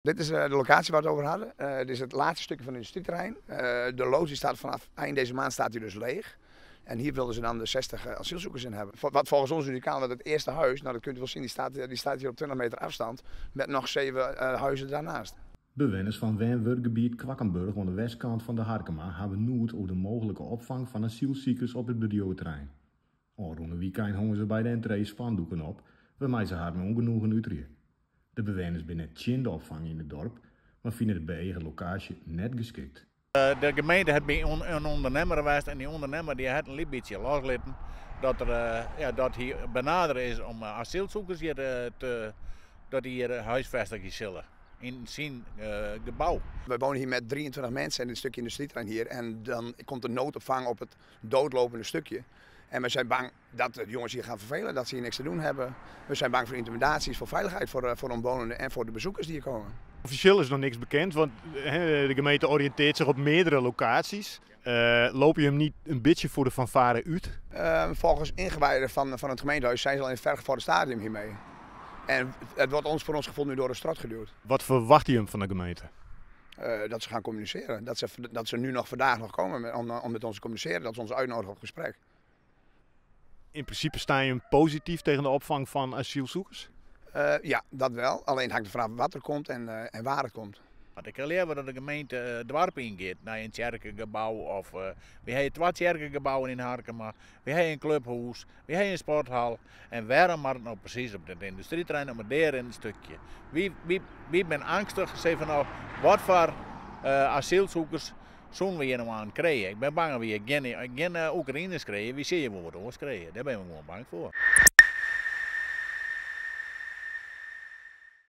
Dit is de locatie waar we het over hadden. Dit is het laatste stukje van het industrieterrein. De loods die staat vanaf eind deze maand staat die dus leeg. En hier wilden ze dan de 60 asielzoekers in hebben. Wat volgens ons unicaal, want het eerste huis, nou dat kunt u wel zien, die staat hier op 20 meter afstand met nog 7 huizen daarnaast. Bewenners fan wen-wurkgebiet Kwakkenburg oan de westkant fan De Harkema hawwe noed oer de mooglike opfang fan asylsikers op it bedriuweterrein. Ofrûne wykein hongen se by de entree spandoeken op wêrmei se harren ûngenoegen uterje. De bewenners binne net tsjin de opfang yn it dorp, mar fine de beëage lokaasje net geskikt. De gemeente hat by in ûndernimmer west en dy ûndernimmer dy hat in lyts bytsje loslitten dat er, ja, dat hy benadere is om asylsoekers hjir te, dat dy hjir huisfestigje sille yn syn gebou. We wonen hier met 23 mensen in dit stukje industrieterrein hier en dan komt de noodopvang op het doodlopende stukje. En we zijn bang dat de jongens hier gaan vervelen, dat ze hier niks te doen hebben. We zijn bang voor intimidaties, voor veiligheid voor omwonenden en voor de bezoekers die hier komen. Offisjeel is noch niks bekend, want de gemeente oriïntearret sich op meardere lokaasjes. Lope je him net in bytsje foar de fanfare út? Volgens ingewijden van het gemeentehuis zijn ze al in het vergevorderd stadium hiermee. En het wordt ons voor ons gevoel nu door de strot geduwd. Wat ferwachtsje jim fan de gemeente? Dat ze gaan communiceren. Dat ze nu nog vandaag nog komen om met ons te communiceren. Dat ze ons uitnodigen op gesprek. In prinsipe steane jim posityf tsjin de opfang fan asylsikers? Ja, dat wel. Alleen hangt er vanaf wat der komt en waar het komt. Want ik leaver dat de gemeente it doarp yngiet nei in tsjerkegebou of wy hawwe twa tsjerkegebouwen yn Harkema, wy hawwe in klubhûs, wy hawwe in sporthal. En wêrom moat it no presys op dit yndustryterrein om it dearinnend stikje? Wy binne eangstich, sei fan no, wat foar asylsikers soene we hjir no oan krije? Ik bin bang dat we hjir gjin Oekraïners krije, wy sille wol wat oars krije. Dêr binne we gewoan bang foar.